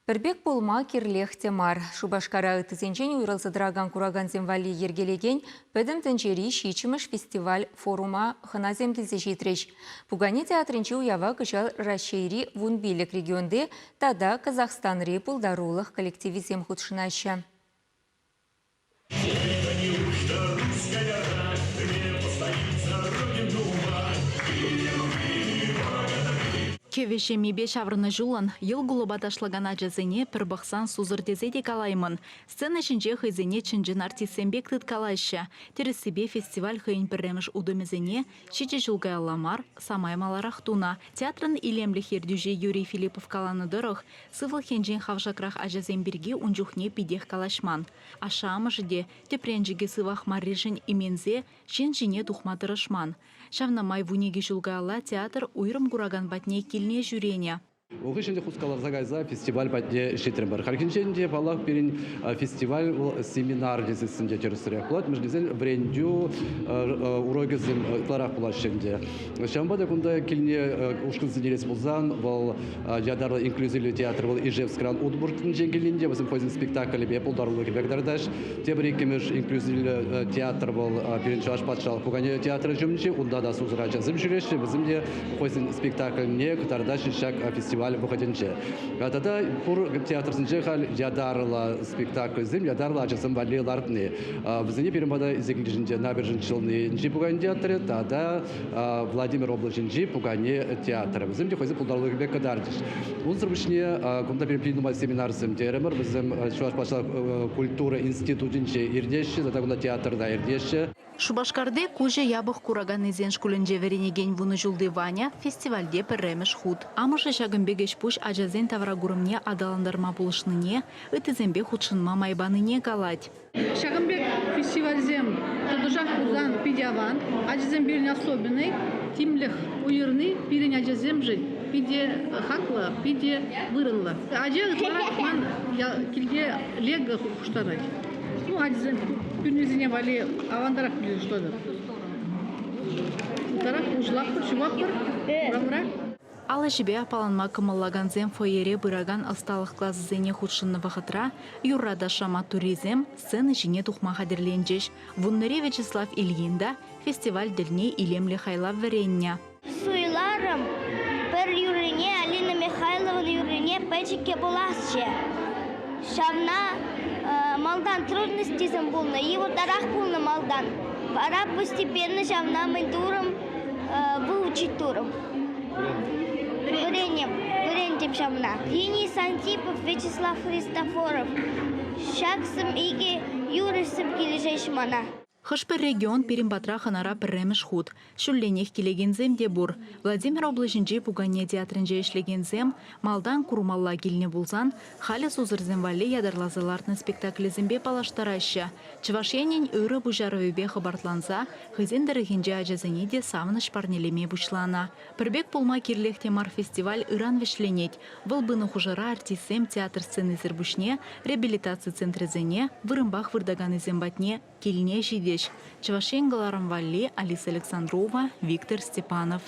Пӗр пек пулма кирлех те мар. Шупашкара ыттисенчен уйрӑлса тӑракан куракансем валли йӗркелекен Пӗтӗм тӗнчери ҫиччӗмӗш фестиваль-форума хӑнасем килсе ҫитрӗҫ. Пукане театрӗнчи уява кӑҫал Раҫҫейри 15 регионти тата Казахстанри пултарулӑх коллективӗсем хутшӑнаҫҫӗ. Кӗвӗ ҫеммипе ҫаврӑнӑҫуллӑн йӑл кулӑпа ташлакан ачасене пӗр пӑхсан сусӑр тесе те калаймӑн. Сцена ҫинче хӑйсене чӑн-чӑн артистсем пек тыткалаҫҫӗ. Тӗрӗссипе фестиваль хӑйӗн пӗрремӗш утӑмӗсене ҫичӗ ҫул каялла мар, самай маларах тунӑ. Театрӑн илемлӗх ертӳҫи Юрий Филиппов каланӑ тӑрӑх, сывлӑх енчен хавшакрах ачасем пирки ун чухне питех калаҫман. Ашшӗ-амӑшӗ те тӗпренчӗкӗ сывах марришӗн именсе ҫын ҫине тухма тӑрӑшман. Ҫавна май 12 ҫул каялла театр уйрӑм куракан патне килне ҫӳренӗ. Ун хыҫҫӑн хускаланса кайса фестиваль патне ҫитрӗмӗр. Хальхинчен те, паллах, пирӗн фестиваль вӑл семинар тесессӗн те тӗрӗсрех пулать. Мӗншӗн тесен вӗрентӳ урокӗсем ытларах пулаҫҫӗ ӗнтӗ. Ҫавӑнпа та кунта килне ушкӑнсене илес пулсан, вӑл ятарлӑ инклюзивлӗ театр вӑл Ижевскран Удмуртинчен килнинче вӗсем хӑйсен спектаклӗпе пултарулӑхӗпе кӑтартаҫ. Тепӗр иккӗмӗш инклюзивлӗ театр вӑл пирӗн Чӑваш патшалӑх пукане театрӗ ҫумӗнче. Унта та сусӑр ачасем ҫӳреҫҫӗ, вӗсем те хӑйсен спектакльне кӑтартаҫҫӗ ҫак фестиваль вӑхӑтӗнче. Тата пур театрсенче халь ятарлӑ спектакльсем, ятарлӑ ачасем валли лартни. Вӗсене пирӗн пата илсе килчӗҫ Набережный Челнинчи пукане театрӗ тата Владимир облаҫӗнчи пукане театрӗ. Вӗсем те хӑйсен пултарулӑхӗпе кӑтартӗҫ. Унсӑр пуҫне кунта пирӗн пит нумай семинарсем терӗмӗр. Вӗсем Чӑваш патшалӑх культура институтӗнче иртеҫҫӗ тата кунта театрта иртеҫҫӗ. Шупашкарти куҫӗ япӑх кураканнисен шкулӗнче вӗренекен вунӑ ҫулти Ваня фестивальте пӗрремӗш хут. Амӑшӗ ҫакӑн пек ӗҫ-пуҫ ачасен тавракурӑмне аталантарма пулӑшнине, ыттисемпе хутшӑнма май панине калать. Ҫакӑн пек фестивальсем тӑтӑшах пулсан питӗ аван. Ачасем пирӗн особенный. Тимлӗх уйӑрни пирӗн ачасемшӗн питӗ хаклӑ, питӗ вырӑнлӑ. Ача ытларах ман килте лего хуштарать. Ну, ачасем пӳрнисене валли авантарах пулӗ шутлатӑп. Ытларах уҫӑлатпӑр, чупатпӑр урамра. Ал ӗҫӗпе аппаланма кӑмӑллакансем фойере пыракан ӑсталӑх класӗсене хутшӑннӑ вӑхӑтра юрра-ташша маттуррисем сцена ҫине тухма хатӗрленчӗҫ. Вуннӑри Вячеслав Ильин та фестиваль тӗлне илемлӗ хайлав вӗреннӗ. Суйларӑм пӗр юррине, Алина Михайлован юррине пӗчӗккӗ пуласчӗ. Ҫавна малтан трудностисем пулнӑ, йывӑртарах пулнӑ малтан. Вара постепенно ҫавна мӗн турӑм, выучить турӑм. Вӗренем, вӗрентӗм ҫавна. Денис Антипов, Вячеслав Христофоров. Ҫаксем икӗ юрӑҫсем килӗшеҫ мана. Хӑш-пӗр регион пирӗн патра хӑнара пӗрремӗш хут. Ҫулленех килекенсем те пур. Владимир облаҫӗнчи пукане театрӗнче ӗҫлекенсем малтан курмалла килнӗ пулсан, халӗ сусӑрсем валли ятарласа лартнӑ спектаклӗсемпе паллаштараҫҫӗ. Чӑваш Енӗн ырӑ пуҫарӑвӗпе хӑпартланса хӑйсен тӑрӑхӗнчи ачасене те савӑнӑҫ парнелеме пуҫланӑ. Пӗр пек пулма кирлех те мар фестиваль ыран вӗҫленет. Вӑл пынӑ хушӑра артистсем театр сценисӗр пуҫне реабилитаци центрӗсене, вырӑнпах выртаканнисем патне килне ҫитӗҫ. Чӑваш Ен кӑларӑм валли Алиса Александрова, Виктор Степанов.